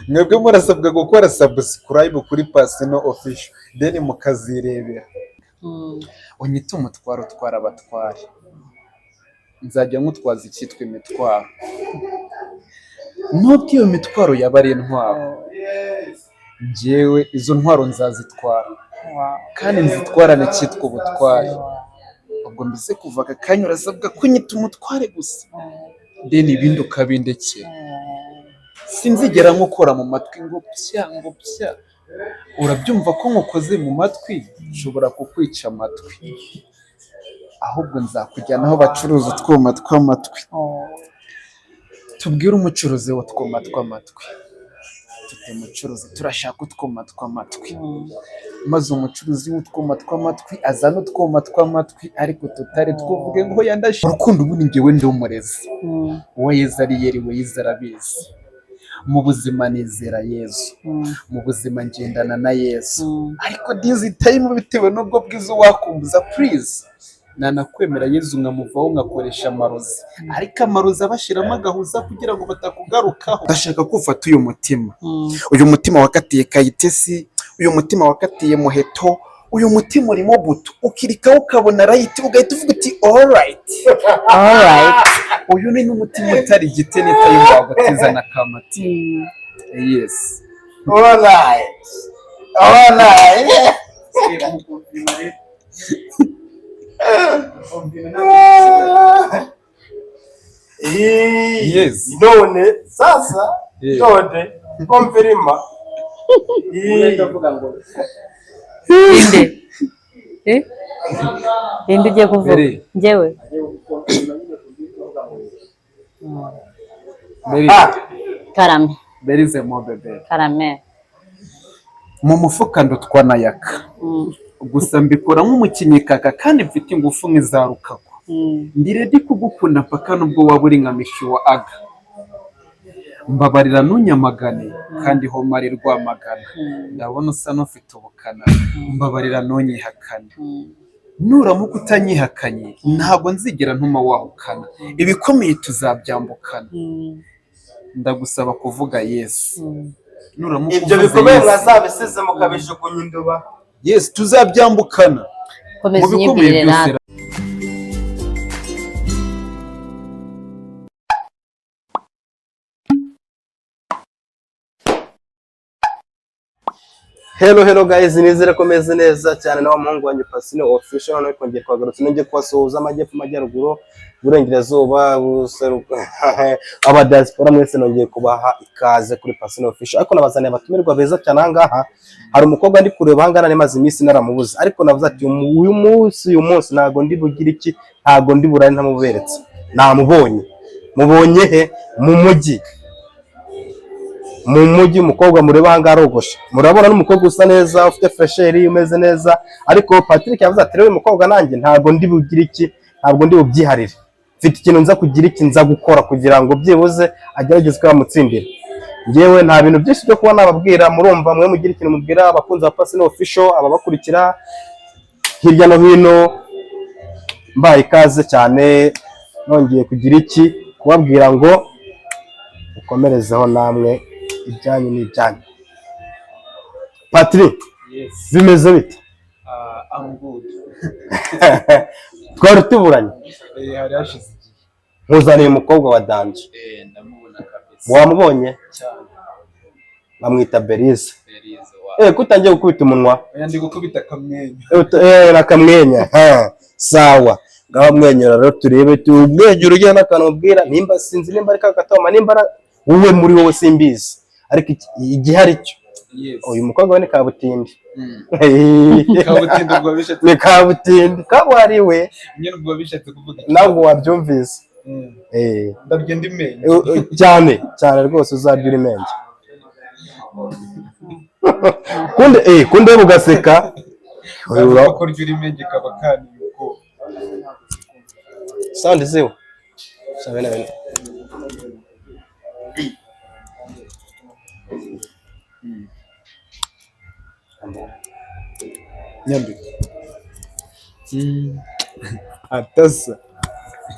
Mwebwe murasabwa gukora subscribe kuri Pasino Official, then mukazirebera. Unyite umutwaro utwara abatware, nzajya nkutwaza icyitwa imitwaro, nubwo iyo mitwaro yaba ari intwaro, njyewe izo ntwaro nzazitwara kandi nzitwarane icyitwa ubutware. Ubwo mbese kuva aka kanya urasabwa kunyita umutware gusa, then ibindi ukabindekera. Sinzigera nkukora mu matwi ngo pya ngo pya. Urabyumva ko nkukoze mu matwi nshobora kukwica amatwi, ahubwo nzakujyana aho bacuruza utwuma tw'amatwi. Tubwire umucuruzi w'utwuma tw'amatwi tuti: "Mucuruzi, turashaka utwuma tw'amatwi." Maze umucuruzi w'utwuma tw'amatwi azana utwuma tw'amatwi, ariko tutari twuvuge ngo yandashe urukundo. Ubundi njyewe ndi umurezi uwo Yezu ari yeri we, Yezu arabizi. Mu buzima nizera Yezu, mu buzima ngendana na Yezu, ariko this time bitewe n'ubwo bwiza wakumbuza, please, nanakwemera Yezu nkamuvaho nkakoresha amarozi, ariko amarozi abashiramo agahuza kugira ngo batakugarukaho. Ndashaka ko ufata uyu mutima, uyu mutima wakatiye Kayitesi, uyu mutima wakatiye Muheto, uyu mutima urimo buto ukirikaho ukabona right, ugahita uvuga uti: "Alright." Alright. Uyu ni n'umutima utari igiti n'itayo wagutiza na kamati. Yes. Alright. Alright. Yes. None sasa none confirma. Inde? Eh? Inde ugiye kuvuga? Mbere. Njyewe. Meri. Karame. Berize mo bebe. Karame. Mu mufuka ndutwa na yaka, gusa mbikora nk'umukinnyi kaka, kandi mfite ingufu nk'iza Rukaku. Ndi ready kugukunda mpaka nubwo waba uri nka Mishi wa aga. Mbabarira ntunyamagane, kandi ho mari Rwamagana ndabona usa n'ufite ubukana. Mbabarira ntunyihakane. Nuramuka utanyihakanye ntabwo nzigera ntuma wahukana. Ibikomeye tuzabyambukana. Ndagusaba kuvuga yes. Nuramuka Ibyo uvuze bikomeye yes, mwazabisize mukabijugunya induba. Yes, tuzabyambukana Komeza mu bikomeye unyibwirire byose. natwe. Hello, hello guys, nizere ko meze neza cyane na wa muhungu wanyu Pasino Official. None kongeye twagarutse, nongeye kubasuhuza amajyepfo, amajyaruguru, burengerazuba, buseruka, aba diaspora mwese nongeye kubaha ikaze kuri Pasino Official. Ariko nabazaniye abatumirwa beza cyane. Aha ngaha hari umukobwa ndi kureba aha ngaha, nari iminsi naramubuze, ariko navuze ati uyu munsi ntago ndi bugire iki, ntago ndi burare ntamuberetse. Namubonye. Mubonye he? Mu mujyi, mu mujyi. Umukobwa mureba aha ngaha arogosha, murabona n'umukobwa usa neza, ufite fraîcheur, umeze neza. Ariko Patrick yavuze ati: "Rero uyu mukobwa nanjye ntabwo ndi bugire iki, ntabwo ndi bubyiharire, mfite ikintu nza kugira iki, nza gukora kugira ngo byibuze agerageze ko yamutsindira." Ngewe nta bintu byinshi byo kuba nababwira, murumva mwe mugira ikintu mubwira abakunzi ba Pasino Official, ababakurikira hirya no hino. Mbaye ikaze cyane, nongeye kugira iki, kubabwira ngo mukomerezeho namwe, ibyanyu ni ibyanyu. Patrick, Yes. bimeze bite? I'm good. Twari tuburanye. Hari hashize igihe. Nkuzaniye umukobwa wa danger. Ndamubona kabisa. Wamubonye? Cyane. Bamwita Berize. Berize wa. Ko utangiye gukubita umunwa? Oya, ndi gukubita akamwenyu. Nakamwenya ha, sawa, ngaho mwenyura rero turebe, tumwenyura ugira n'akantu ubwira, nimba sinzi nimba ari kakatoma, nimba ari wowe muri wowe simbizi, ariko igihari cyo uyu mukobwa we ni kabutindi. Kabutindi ubwo bishatse Ni kabutindi kabuhariwe. Nyine ubwo bishatse kuvuga iki? Ntabwo wabyumvise. Ndarya ndi menyo. Cyane cyane rwose, uzarya uri menge. Kunde kundeba ugaseka. Bavuga ko rya uri menge kaba kaniye ubwoba. Sound ziwe. Sabe na bene. Nyambika. Atasa.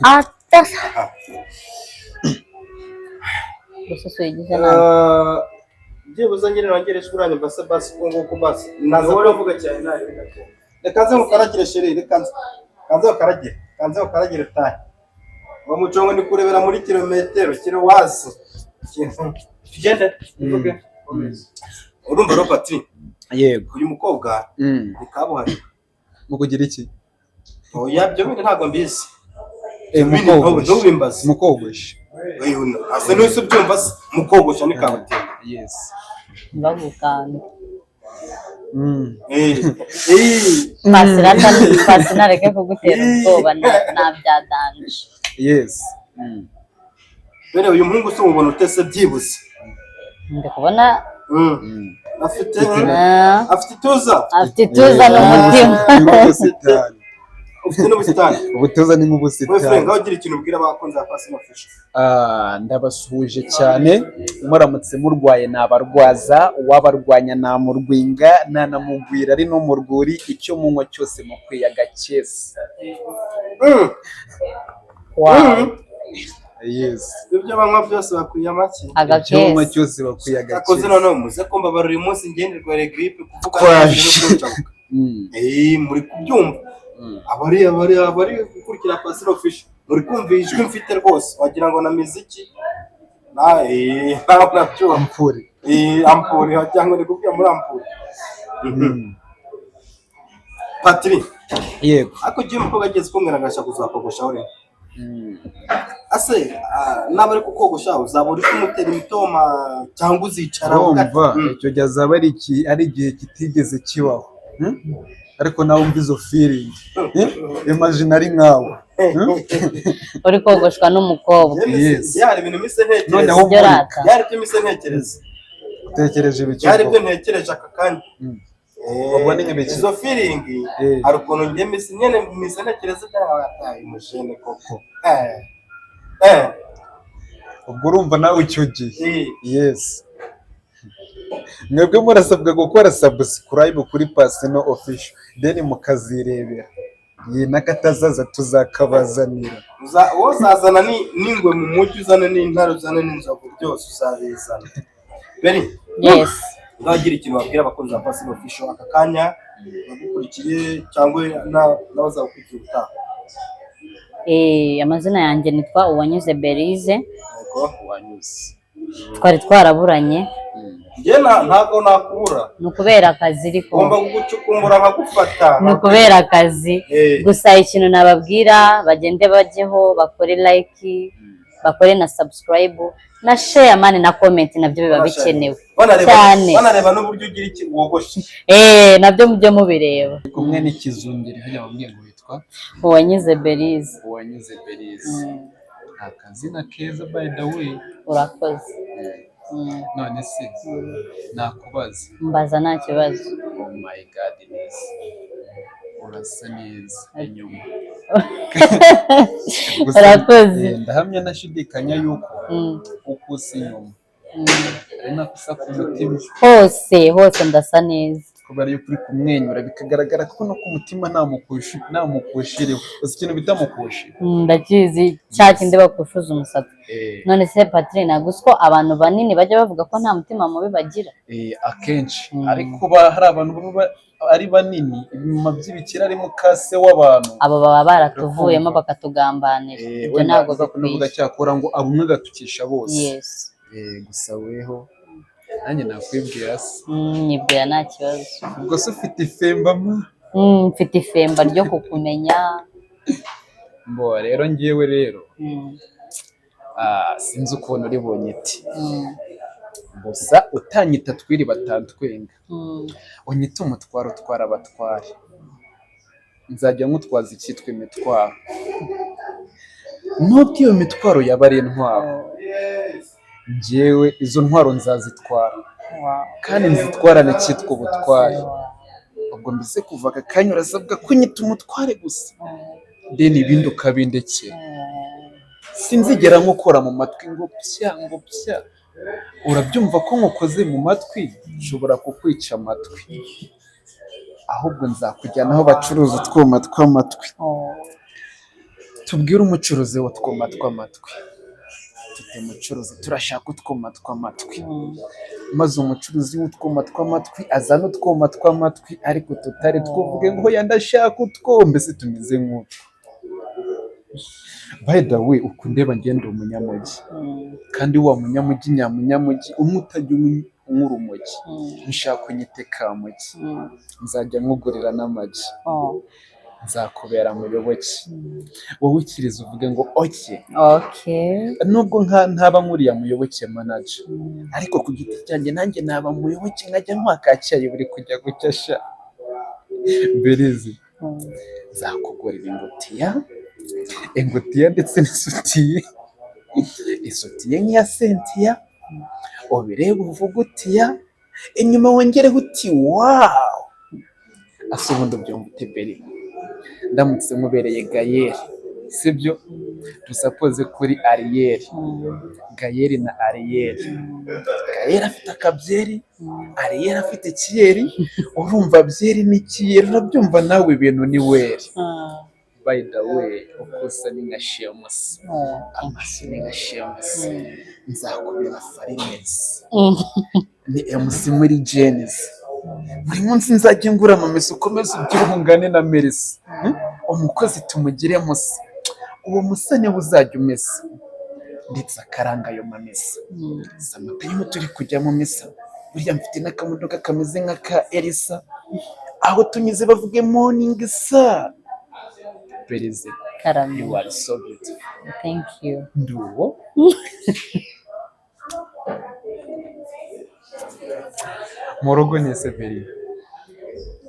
Atasa. Gusa uyigize nabi. Ah, Byibuze nyine nongere ijwi, uranyumva se? Basi uko nguko, basi naza. Wowe uravuga cyane, nawe ndakumva. Reka nze ngukaragire, chérie, reka nze, kanze ngukaragire, kanze ngukaragire tayi. Uwo mucongo ni kurebera muri kilometero kilowazi. Tugende uvuge, komeza. Urumva rero, Patri, Yego. uyu mukobwa ni kabuhariwe. Mu kugira iki? Oya, byo bindi ntabwo mbizi. Mu Ibindi kogosha. ntubimbaze. Mu kogosha. Asa n'uwese ubyumva se, mu kogosha ni kabutembo. Yes. Bagukanda. Eh. Pasirata, pasi nareke kugutera ubwoba, nta bya danger. Yes. Bene uyu muhungu se umubona utese byibuze? Ndi kubona Afite ah, afite ituza. Afite ituza n'umutima. Ni nk'ubusitani. Ufite n'ubusitani. Ubutuza ni We nk'ubusitani. Frank, ngaho ugira ikintu ubwira abakunzi ba Pasi Official. Ah, ndabasuhuje cyane. Muramutse murwaye nabarwaza, uwabarwanya namurwinga, nanamugwira ari no mu rwuri. Icyo munywa cyose mukwiye agakesi. Wow. Yes. Ibyo banywa byose bakwiye amaki? Icyo munywa Agakesi. cyose bakwiye Akoze. agakesi. Noneho muze ko mbabara uyu munsi, ngenderwa grippe kuvuga. Kwaje. Kuncabuka. Muri kubyumva? Abari gukurikira Pasi Official, muri kumva ijwi mfite rwose, wagira ngo na miziki na nawe nabyumva. Ampure. Ampure, wagira ngo ni kubwira muri ampure. Patri, Yego. ariko ugiye umukobwa ageze kumbwira ngo ashaka kuzakogosha uri ase, naba ari kukogosha uzaba uri kumutera imitoma cyangwa uzicara uvuga ati, Urumva icyo gihe azaba ari iki, ari igihe kitigeze kibaho. Ariko nawe umva izo feeling. Imagine ari nkawe. Uri kogoshwa n'umukobwa. Yes. Byari ibintu mise ntekereza. Noneho Ibyo rata. Byari ibyo mise ntekereza. Utekereje ibiki? Byari ibyo ntekereje aka kanya. Ubwo ni nk'ibiki? Izo feeling, hari ukuntu njye mise nyene mise ntekereza byarabaye umujene koko. Ubwo urumva nawe icyo gihe. Yes, mwebwe murasabwa gukora subscribe kuri Pasino Official, then mukazirebera iyi n'akatazaza tuzakabazanira. Wowe uzazana n'ingwe mu mujyi, uzane n'intare, uzane n'inzovu, byose uzabizana. Beri, Yes. uzagira ikintu wabwira abakunzi ba Pasino Official aka kanya bagukurikiye cyangwa n'abazagukurikira ubutaha. Amazina yanjye nitwa Uwanyuze Berize. Yego. Wanyuze. Twari twaraburanye. Njye ntabwo nakubura. Ni ukubera akazi, ariko Ngomba kugucukumbura nkagufata. Ni ukubera akazi. Gusa ikintu nababwira, bagende bajyeho bakore like, bakore na subscribe na share man na comment, nabyo biba bikenewe Banareba cyane. Banareba n'uburyo ugira iki wogoshe. Nabyo mujye mubireba. Ndi kumwe n'ikizungeri hajya bamwe ngo witwa Uwanyuze Berize. Uwanyuze Berize, ni akazina keza by the way. Urakoze. None se nakubaza? Mbaza, nta kibazo. Oh my God, neza, urasa neza inyuma. Gusa, Urakoze. Ndahamya nashidikanya yuko uko usa inyuma ari nako usa ku mutima. Hose hose ndasa neza. Kubera yuko uri kumwenyura bikagaragara ko no ku mutima nta mukushi, nta mukushi iriho. Uzi ikintu bita mukushi? Ndakizi, cya kindi bakushuza umusatsi. None se Patrick, ntabwo uzi ko abantu banini bajya bavuga ko nta mutima mubi bagira? Akenshi ariko hari abantu baba ari banini ibimama by'ibikira ari mukase w'abantu. Abo baba baratuvuyemo Urakumva. bakatugambanira. Ibyo Wenda ntabwo uza kunavuga bikwiye. cyakora ngo abumwe agatukisha bose. Yes. Gusa weho nanjye nakwibwira se? Nyibwira, nta kibazo. Ubwo se ufite ifemba ma? Mfite ifemba ryo kukumenya. Mbo rero ngewe rero, sinzi ukuntu uri bunyite. Gusa utanyita twiri batantwenga, unyite umutwaro utwara abatware, nzajya nkutwaza icyitwa imitwaro, nubwo iyo mitwaro yaba ari intwaro. Njyewe izo ntwaro nzazitwara kandi nzitwarane icyitwa ubutware. Ubwo mbese kuva aka kanya urasabwa kunyita umutware gusa, then ibindi ukabindekera. Sinzigera nkukora mu matwi ngo pya, ngo pya. Urabyumva ko nkukoze mu matwi nshobora kukwica amatwi. Ahubwo nzakujyana aho bacuruza utwuma tw'amatwi, Oh. tubwire umucuruzi w'utwuma tw'amatwi. Mfite mucuruzi, turashaka utwuma tw'amatwi. Maze umucuruzi w'utwuma tw'amatwi azana utwuma tw'amatwi, ariko tutari twuvuge ngo hoya, ndashaka utwo, mbese tumeze nk'utwo. By the way, uku ndeba ngenda umunyamujyi, kandi wa munyamujyi nyamunyamujyi, umwe utajya unywa urumogi. Nshaka unyite kamugi, nzajya nkugurira n'amagi. Nzakubera muyoboke, wowe ukiriza uvuge ngo okay. Okay. Nubwo nka ntaba nkuriya muyoboke manager, ariko ku giti cyanjye nanjye naba muyoboke, nkajya nywa ka cyayi buri kujya gucya. Sha Berizi, nzakugurira ingutiya, ingutiya ndetse n'isutiye, isutiye nk'iya Sentiya, ubirebe uvuge utiya, inyuma wongereho uti wow. Ase ubundi ubyumva ute, Beri, ndamutse nkubereye Gayeri? Sibyo, dusapoze kuri Ariyeri, Gayeri na Ariyeri. Gayeri afite akabyeri, Ariyeri afite ikiyeri. Urumva byeri n'ikiyeri, urabyumva nawe, ibintu ni weri. By the way, uko usa ni nka Shemusi, amaso ni nka Shemusi. Nzakubera farinesi, ni MC muri Jenisi. Buri munsi nzajya ngura amamesa, ukomeze ubyibuhe ungane na Merisi. Umukozi tumugire musa, uwo musa niwe uzajya umesa ndetse akaranga ayo mamesa. Si amata y'ubu turi kujya mu misa. Burya mfite n'akamodoka kameze nk'aka Elisa, aho tunyuze bavuge morning sir. Perezida, Karame. you are so beautiful. Thank you. Ndi uwo mu rugo ni Severi.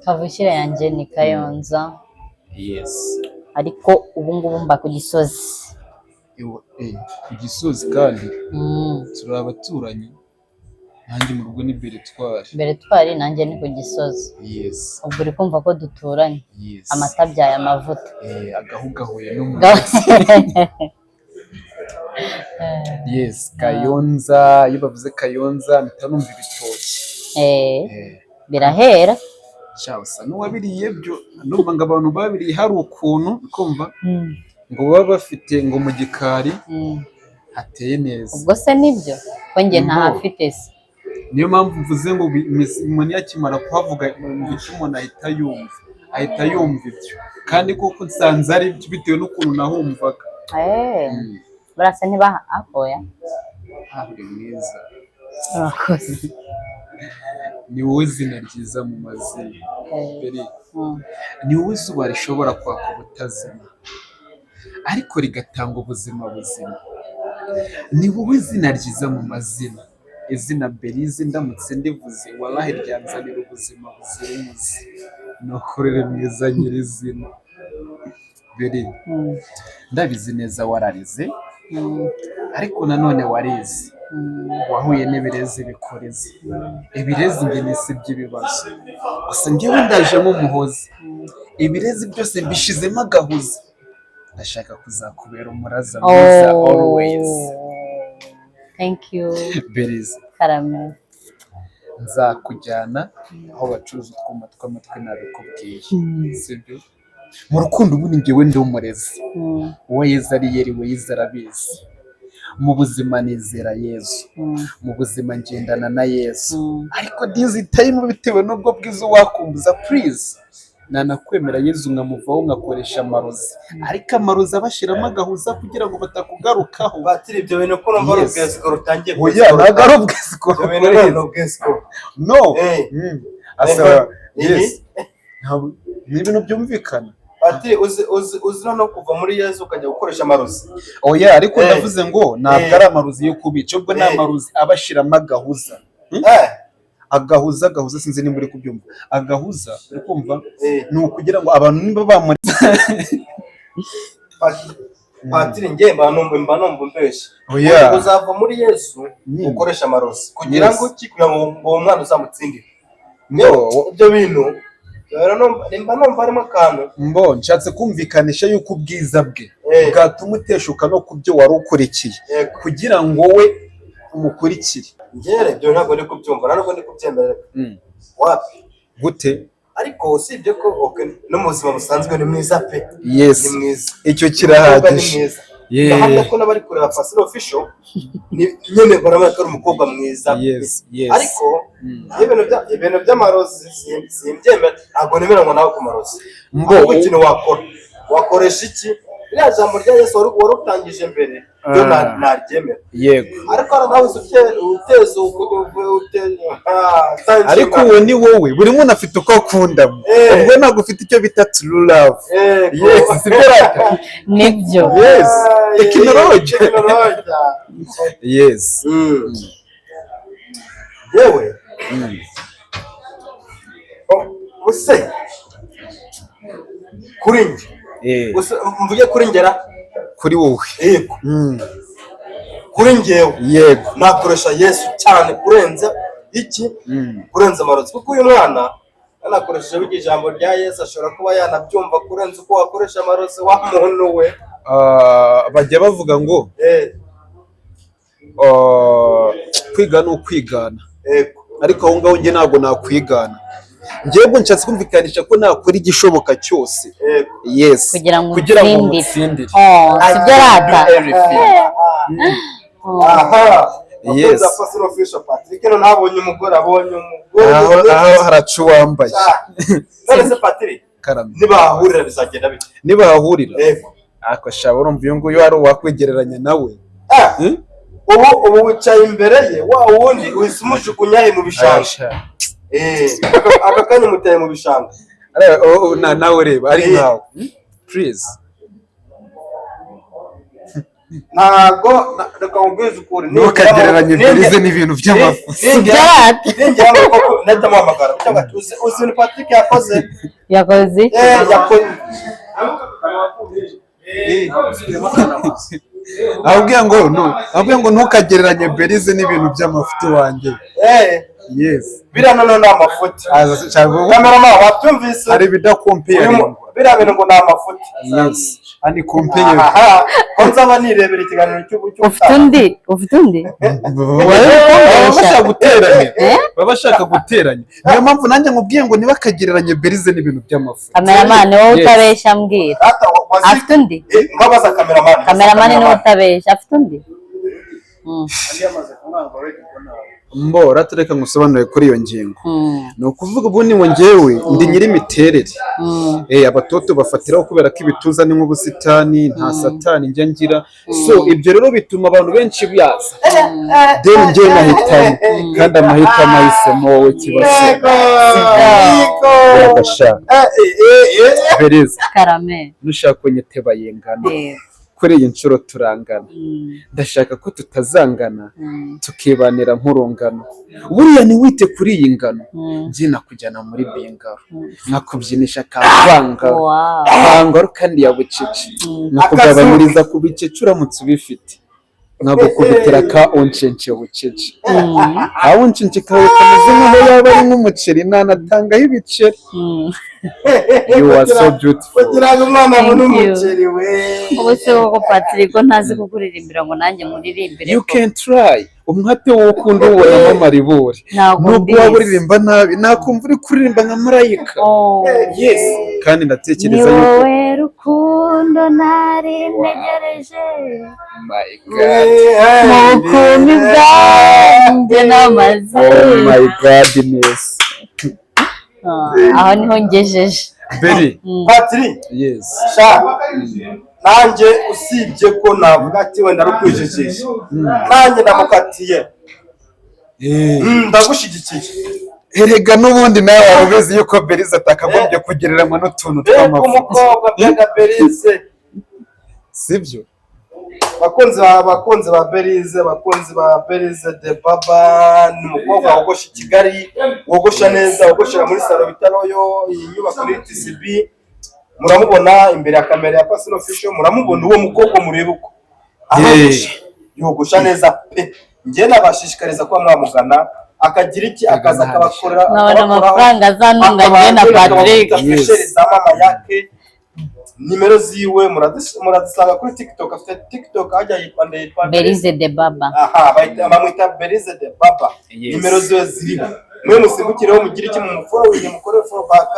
Kavukire yanjye ni Kayonza, Yes. ariko ubu ngubu mba ku Gisozi. Ku Gisozi kandi? Turi abaturanyi, nanjye mu rugo ni Beretwari. Beretwari, nanjye ni ku Gisozi. Yes. Ubwo uri kumva ko duturanye. Yes. Amata abyaye amavuta. Agahu gahuye n'umuntu. Yes, Kayonza. Iyo bavuze Kayonza mpita numva ibitoki. Birahera. Sha, usa n'uwabiriye byo. Ndumva ngo abantu babiriye hari ukuntu kumva ngo baba bafite ngo mu gikari hateye neza. Ubwo se nibyo, ko njye Ngo. ntahafite se? Niyo mpamvu mvuze ngo umuntu iyo akimara kuhavuga mu icyo umuntu ahita yumva, ahita yumva ibyo, kandi koko nsanze ari byo bitewe n'ukuntu nahumvaga. Burasa ntibaha akoya. Ah, uri mwiza. Urakoze. Ni wowe zina ryiza mu mazina. Beri, ni wowe zuba rishobora kwaka ubutazima ariko rigatanga ubuzima buzima. Ni wowe zina ryiza mu mazina. Izina Berize ndamutse ndivuze, wallahi ryanzanira ubuzima buzira umuze. Nukurire mwiza nyirizina Beri, ndabizi neza wararize, ariko nanone warize, wahuye n'ibirezi bikoreze ibirezi. Njye nisi by'ibibazo gusa, njyewe ndaje nk'umuhozi, ibirezi byose mbishizemo agahuza. Ndashaka kuzakubera umuraza mwiza always. Thank you. Berize, Karame. Nzakujyana aho bacuruza utwuma tw'amatwi, nabikubwiye, sibyo? Mu rukundo ubundi njyewe ndi umurezi. Uwo Yezu ari yeri we, Yezu arabizi. Mu buzima nizera Yezu. Mu buzima ngendana na Yezu. Ariko this time, bitewe n'ubwo bwiza, wakumbuza please, nanakwemera Yezu nkamuvaho nkakoresha amarozi, ariko amarozi abashiramo agahuza kugira ngo batakugarukaho. Batiri, ibyo bintu ko numva ari Yes. ubwesikoro utangiye? Oya, ntabwo ari ubwesikoro. Ibyo bintu ni ubwesikoro. No. Asaba yes. Ni ibintu byumvikana. Patiri, uzi no kuva muri Yezu ukajya gukoresha amarozi? Oya, ariko ndavuze ngo ntabwo ari amarozi yo kubica, ubwo ni amarozi abashiramo agahuza. Agahuza, agahuza, sinzi nimba uri kubyumva. Agahuza, uri kumva? Ni ukugira ngo abantu nimba bamuri Patiri, njye mba numva umbeshya. Oya. Uzava muri Yesu ukoresha amarozi kugira ngo iki? Kugira ngo uwo mwana uzamutsindire? No. Ibyo bintu rero mba numva harimo akantu. Mbo nshatse kumvikanisha yuko ubwiza bwe bwatuma uteshuka no ku byo wari ukurikiye kugira ngo we umukurikire. Njye ibyo ntabwo ndi kubyumva, ntabwo ndi kubyemerera, wapi. Gute? Ariko usibye ko okay, no mu buzima busanzwe ni mwiza pe. Yes. Ni mwiza. Icyo Umukobwa ni kirahagije. mwiza. Ndahamya ko n'abari kureba Fasino Official nyine barabona ko ari umukobwa mwiza. Yes. Ariko iyo ibintu by'amarozi simbyemera, ntabwo nemera ngo nawe ku marozi. Ahubwo ikintu wakora, wakoresha iki? Ririya jambo rya Yesu wari utangije mbere ryo naryemera. Ariko hari nawe uteza Ariko uwo ni wowe, buri muntu afite uko akundamo. Ubwo ntabwo ufite icyo bita true love. Yes, sibyo rata? Nibyo. Yes, tekinoloji. Yes. Yewe, use kuri njye, gusa mvuge kuri ngera. Kuri wowe. Yego. Kuri njyewe, nakoresha Yesu cyane kurenza iki, kurenza amarozi, kuko uyu mwana yanakoresheje burya ijambo rya Yesu, ashobora kuba yanabyumva kurenza uko wakoresha amarozi wa muntu we. Ah, bajya bavuga ngo kwiga ni ukwigana. Ariko aho ngaho njye ntabwo nakwigana. Njyewe nshatse kumvikanisha ko nakora igishoboka cyose, yes, Kugira ngo kugira ngo utsindire. mutsindire. Oh, sibyo rata? Everything. Oh. Aha. Yes. Yes. Pastor Official Patrick no ntabonye umugore, abonye umugore. Aho haraca uwambaye. Ah. None se Patrick, Karame. nibahahurira bizagenda bite? Nibahahurira, Yego. ako shaba, urumva uyu nguyu hari uwakwigereranya nawe? Ah, Hmm? ubu wicaye imbere ye, wa wundi uhise umujugunya he mu bishanga. Ayasha. Aka kanya umuteye mu bishanga. Areba, oh, oh, nawe reba ari nkawe. Please. Ntago reka nkubwize ukuri. Ntukagereranye Belize n'ibintu by'amafuti. Sibyo rata? Ningera mu koko nahita muhamagara cyangwa uzi ibintu Patrick yakoze. Yakoze iki? Yakoze. Ababwira ngo no, ababwira ngo ntukagereranye Belize n'ibintu by'amafuti wanjye. Yes. Biriya noneho ni amafuti. Aza cyangwa Cameraman, wabyumvise? Hari ibidakompeyaringwa. Biriya bintu ngo ni amafuti. Yes. Ani compare. Aha, ko nzaba nirebera ikiganiro Ufite undi? Ufite undi? Baba bashaka guteranya. Eh? Baba bashaka guteranya. Niyo mpamvu nanjye nkubwiye ngo ntibakagereranye Belize n'ibintu by'amafuti. Cameraman, wowe Yes. utabeshya, mbwira. Rata, Afite undi? Mbabaza cameraman. Cameraman niwe utabeshya, afite undi? Andi yamaze kumwanga already ubwo nawe. Mbora tureka ngusobanurire kuri iyo ngingo. Ni ukuvuga ubundi ngo njyewe ndi nyir'imiterere. Abatoto bafatiraho kubera ko ibituza ni nk'ubusitani, nta satani njya ngira. So ibyo rero bituma abantu benshi baza. Then njyewe nkahitamo, kandi amahitamo ahisemo wowe kibase. Yego. Yagashaka. Beriza, Karame. nushaka unyite bayingana. Yego. Kuri iyi nshuro turangana. Ndashaka ko tutazangana, tukibanira nk'urungano. Buriya ntiwite kuri iyi ngano. Njye nakujyana muri bingaro, nkakubyinisha kavanga. Kangaro kandi ya bucece. Nkakugabanyiriza ku bicece uramutse ubifite. Nkagukubitira ka oncence bucece. Ka oncence kawe kameze nk'aho yaba ari nk'umuceri, nanatangaho ibiceri. You are so beautiful. Kugira ngo umwana abone Thank you. umuceri we. Ubu se koko Patrick, ko ntazi kukuririmbira ngo nanjye muririmbire You ko? can try. Umuhate wowe ukunda uwubonamo amaribori. Ntabwo Nubwo waba mbizi. uririmba nabi, nakumva uri kuririmba nka marayika. Oh. Yes. Kandi Ni ndatekereza yuko wowe rukundo nari ntegereje My God. mu bukumi bwanjye n'amaze. Oh my godness. Ah, aho niho ngejeje. Beri. Patrick, Yes. sha, nanjye usibye ko navuga ati wenda ari ukwijijisha, nanjye ndamukatiye. Ndagushyigikiye. Erega n'ubundi nawe waba ubizi yuko Berize atakagombye kugereranywa n'utuntu Mbega tw'amafuti. umukobwa, mbega Berize! Sibyo? Bakunzi ba Berize, bakunzi ba Berize de Baba, ni umukobwa wogosha i Kigali, wogosha neza, wogoshera muri salon bita Royo. Iyi nyubako ni TCB. Muramubona imbere ya kamera ya Pasino Official, muramubona uwo mukobwa, murebe uko arogosha, yogosha neza pe. Njye nabashishikariza kuba mwamugana, akagira iki, akaza akabakorera, Nkabona akabakoraho, amafaranga azantunga njye na Patrick. Yes. za mama yake. Nimero ziwe murazisanga kuri TikTok, afite TikTok hajya yitwa nde, yitwa nde? Berize de Baba. Aha, bamwita Berize de Baba. Yes. Nimero ziwe ziriho, mwe musimbukireho, mugire iki, mumufollowing, mukore follow back.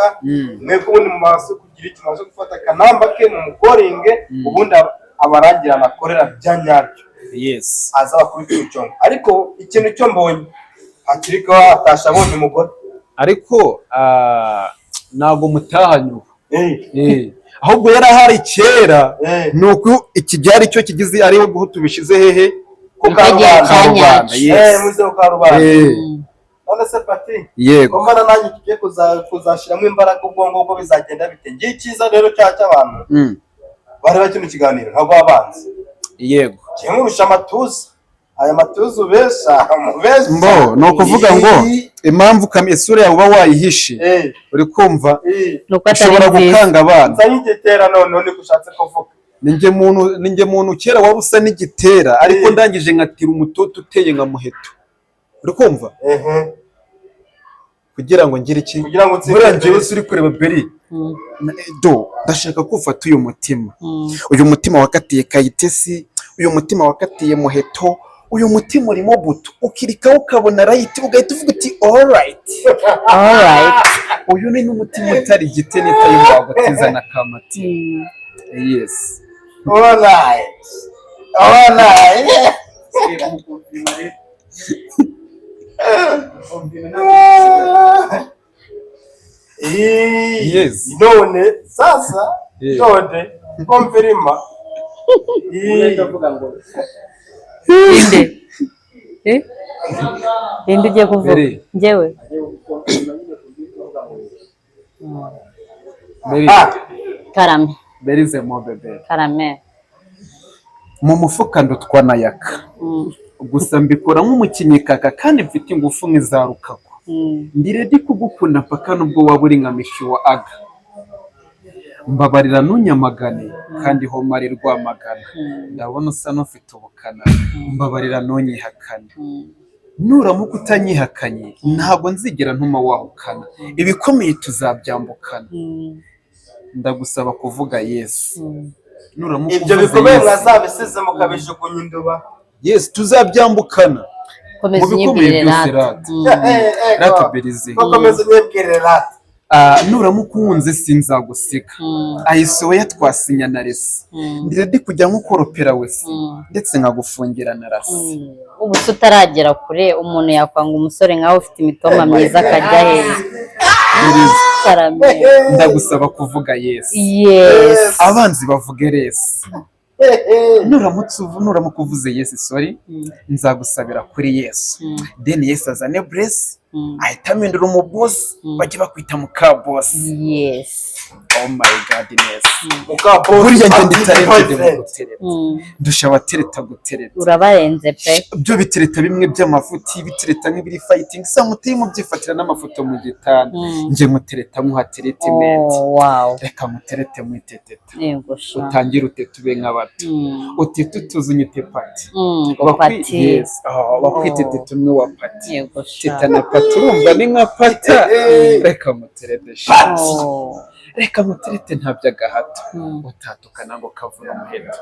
Mwe ubundi mubashe kugira iki, mubashe gufata akanamba ke mumukoringe, ubundi Abarangira anakorera bya nyabyo. Aza bakubita umucongo, ariko ikintu cyo mbonye Patrick we atashe abonye umugore. Ariko ntabwo mutahanye ubu. Ahubwo yari ahari kera. Ni uko iki byari cyo kigize, ariho guho tubishyize hehe? Ku Nicyo gihe karubanda. cya Karubanda, nyacyo. yes. Muze ku karubanda. None se Pati, ko mbona nanjye tugiye kuzashyiramo imbaraga, ubwonko bwo bizagenda bite? Ngiye icyiza rero cyaha cy'abantu bareba kino kiganiro ntabwo baba banzi. Ngiye nkurusha amatuza, aya matuza ubesha mubesha. Mbo ni ukuvuga ngo impamvu isura yawe uba wayihishe, uri kumva, Ni uko atari ushobora nziza. gukanga abana. Nzanye igitera noneho, niko ushatse kuvuga. Ninjye muntu kera wari usa n'igitera, ariko ndangije nkatira umutoto uteye nka muheto, uri kumva, kugira ngo ngire iki? Kugira ngo utsinde. Buriya njyewe uri kureba Beri, do ndashaka ko ufata uyu mutima, uyu mutima wakatiye Kayitesi, uyu mutima wakatiye Muheto, uyu mutima urimo buto, ukirikaho ukabona right, ugahita uvuga uti "Alright." Alright. Uyu ni n'umutima utari igiti n'itayi wagutiza na kamati. Yes. Alright, alright. Umukonfirima rero. Confirma ntabwo. None sasa, none confirma. Ndavuga ngo Inde? Eh? Inde ugiye kuvuga? Beri. Njyewe. Agiye gukonfirima nyine kuvuga ngo Beri. Karame. Berize mo bebe. Karame. Mu mufuka ndutwa na yaka, gusa mbikora nk'umukinnyi kaka, kandi mfite ingufu nk'iza Rukaku. Ndi ready kugukunda mpaka nubwo waba uri nka Mishi wa aga. Mbabarira ntunyamagane, kandi ho mari Rwamagana ndabona usa n'ufite ubukana. Mbabarira ntunyihakane. Nuramuka utanyihakanye, ntabwo nzigera ntuma wahukana. Ibikomeye tuzabyambukana. Ndagusaba kuvuga yes. Nuramuka Ibyo uvuze bikomeye yes. mwazabisize mukabijugunya induba. Yes, tuzabyambukana. Komeza Mu bikomeye unyibwirire byose rata. Rata. Rata Berize. Komeza unyibwirire rata. Nuramuka unkunze sinzagusiga. Ayisoya twasinya na resi. Ndi ready kujya nkukoropera wese, ndetse nkagufungira na rasi. Ubu se utaragera kure, umuntu yakwanga umusore nkawe ufite imitoma myiza akajya heza? Berize. Karame. Ndagusaba kuvuga yes. Yes. Abanzi bavuge yes. Nuramuka uvuze yes, sorry, nzagusabira kuri Yesu, then Yesu azane bless, ahita amindura umubosi, bajye bakwita mukabosi. Yes. Oh my godness. Mukabosi. Buriya njye ndi talented mu Boyfriend. gutereta, ndusha abatereta gutereta. Urabarenze pe. Byo bitereta bimwe by'amafuti, bitereta nk'ibiri fighting, samuteye mubyifatira n'amafoto mu gitanda. Njye mutereta nkuha treatment. Oh, wow. Reka muterete mwiteteta. Yego sha. Utangire utete ube nk'abato, utete utuze unyite pati. Ngo pati. Yes. Oh, bakwite tete umwe wa pati. Yego sha. Teta na pati urumva ni nka pata. Reka muterete sha. Oh. Reka muterete nta by'agahato. Utatukana ngo kavuna umuheto,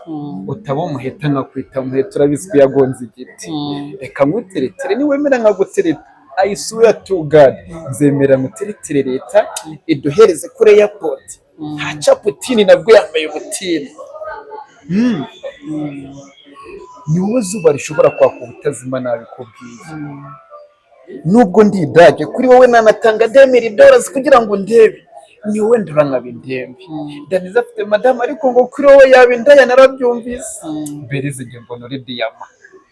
utaba umuheta nkakwita muheto, urabizi ko yagonze igiti. Reka nkuteretere, niwemera nkagutereta, I swear to God, nzemera nguteretere leta iduhereze kuri airport. Haca Putini nabwo yambaye ubutini. Ni wowe zuba rishobora kwaka ubutazima, nabikubwiye. Nubwo ndi idage kuri wowe, nanatanga $2000 kugira ngo ndebe. Ni wowe ndura nkaba indembe. Daniza afite madamu, ariko ngo kuri wowe yaba indaya, narabyumvise. Berize, njye mbona uri diyama.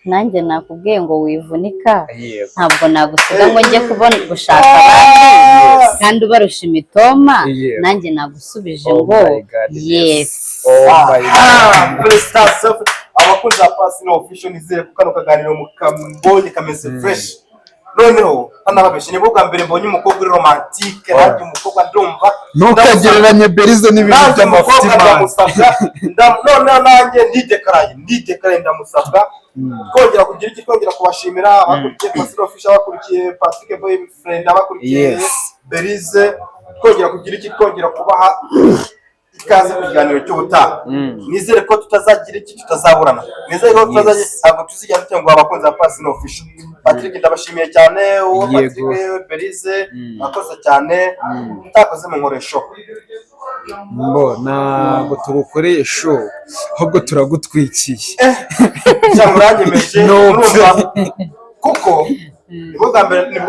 Nanjye nakubwiye ngo wivunika. Yego. Ntabwo nagusiga ngo njye kubona gushaka abandi kandi ubarusha imitoma. Nanjye nagusubije Oh ngo my God, yes. Oh my God. Felicitation abakunzi ba Pasino Official, nizere ko kano kaganiro mukambonye kameze fresh. Noneho hano nibwo bwa mbere mbonye umukobwa uri romantique, nanjye umukobwa ndumva Ntukagereranye Berize n'ibintu nanjye umukobwa by'amafuti. Ndamusabwa noneho nanjye ndidekaraye ndamusabwa. Twongera kugira iki? Twongera kubashimira abakurikiye Pasino Official, abakurikiye Patrick Boyfriend, abakurikiye Berize. Twongera kugira iki? Twongera kubaha ikaze mu kiganiro cy'ubutaha. Nizere ko tutazagira iki, tutazaburana. Nizere ko tutazagira, ntabwo tuzigera dutenguha abakunzi ba Pasino Official. Patrick, ndabashimiye cyane uwo. Patrick, Berize, mwakoze cyane. Mutakoze mu nkoresho. Mbo ntabwo tugukoreye show, ahubwo turagutwikiye. Cyangwa uranyemeje. No. Urumva kuko nibwo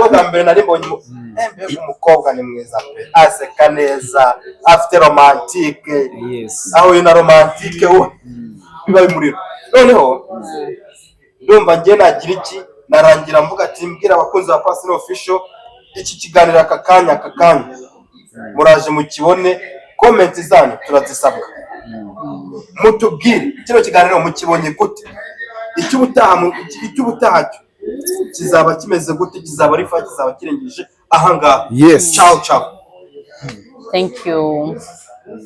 bwa mbere nari mbonye mbega umukobwa ni mwiza pe, aseka neza, afite romantique. Aho uyu na romantique we biba bimuriro. Noneho ndumva njye nagira iki, narangira mvuga ati mbwira abakunzi ba Pastor Official iki kiganiro aka kanya muraje mukibone. Comment zanyu turazisabwa, mutubwire kino kiganiro mukibonye gute, icy'ubutaha cyo kizaba kimeze gute, kizaba ari fa, kizaba kirengeje ahangaha. Ciao ciao. Thank you.